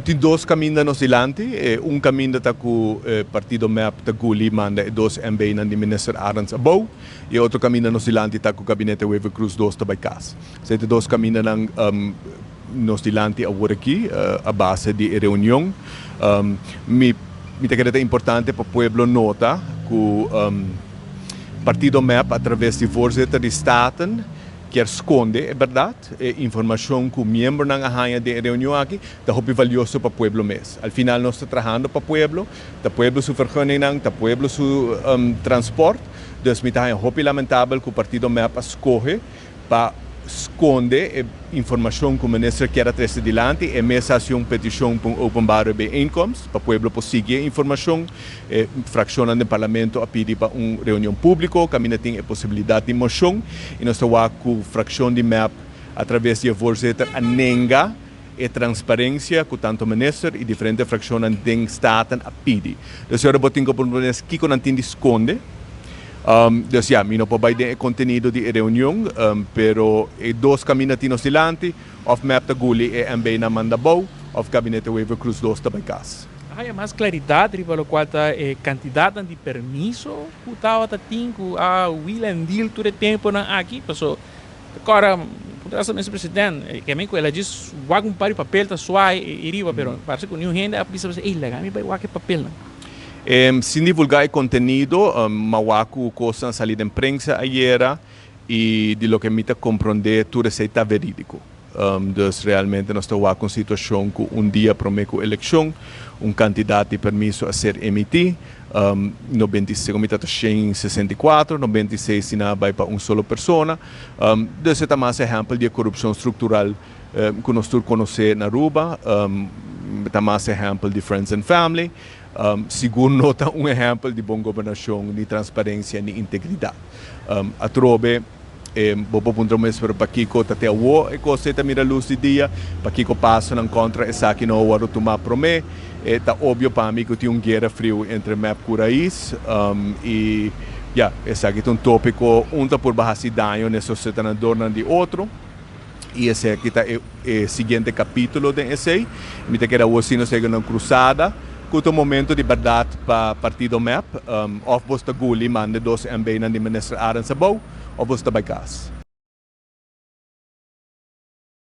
Tin dos caminda nos dilanti. Un caminda ta cu partido mep ta guli manda e dos MBnan di minister Arends abou y e otro caminda nos dilanti ta cu gabinete Wever-Croes dos ta bay cas. Esey ta dos camindanan nos dilanti awor aki a base di e reunion. Mi mi ta kere ta importante pa pueblo nota cu partido mep a traves di voorzitter di Staten kier sconde e berdad. E informacion cu miembronan a haya den e reunion aki ta hopi valioso pa pueblo mes. Al final nos ta trahando pa pueblo, ta pueblo su vergunningnan, ta pueblo su transport, dus mi ta haya hopi lamentabel cu partido mep a scoge pa sconde e informacion cu minister kier a trece dilanti. E mes a haci un peticion pa un openbare bijeenkomst pa pueblo por sigui e informacion. E fraccionnan den parlamento a pidi pa un reunion publico caminda tin e posibilidad di mocion y nos ta wak cu fraccion di mep a traves di e voorzitter a nenga e transparencia cu tanto minister y diferente fraccionnan den Staten a pidi. Dus ora bo tin cu pregunta kico nan tin di sconde. Dus ya, mi no por bay den e contenido di e reunion, pero e dos caminda tin nos dilanti, of mep ta guli e MB nan manda bou, of Gabinete Wever-Croes dos ta bay cas. A haya mas claridad riba locual ta e cantidadnan di permiso cu tabata tin cu a wheel and deal tur e temponan aki, paso ta cora puntra hasta Minister President ke mi cu el a djis wak un par di papel ta suai e riba pero parece cu niun hende a bisa ey laga mi bay wak e papelnan. Sin divulga e contenido, ma wak cu cosnan a sali den prensa ayera y di loke mi ta compronde tur esey ta veridico. Dus realmente nos ta wak un situacion cu un dia prome cu eleccion un cantidad di permiso a ser emiti, segun mi ta ta 164, 96 di nan a bay pa un solo persona. Dus e ta mas ehempel di e corupcion structural cu nos tur conoce na Aruba, ta mas ehempel di friends and family. Sigur no ta un ehempel di bon gobernacion, ni transparencia, ni integridad. Atrobe. Bo por puntra mes, pero pakiko ta te awo e kos ei ta mira lus di dia? Pakiko pasonan kontra esaki no a wòrdu tumá promé? E ta obvio pa mi ku tin un guera friu entre mep ku rais i ya, esaki ta un tópiko un ta purba hasi daño na e sosetanadornan di otro i esaki ta e e siguiente kapítulo den esei. Mi ta kere awo si nos yega na un krusada ku ta un momento di bèrdat pa partido mep. Òf bos ta guli manda e dos MBnan di Minister Arends abou òf bos ta bai kas.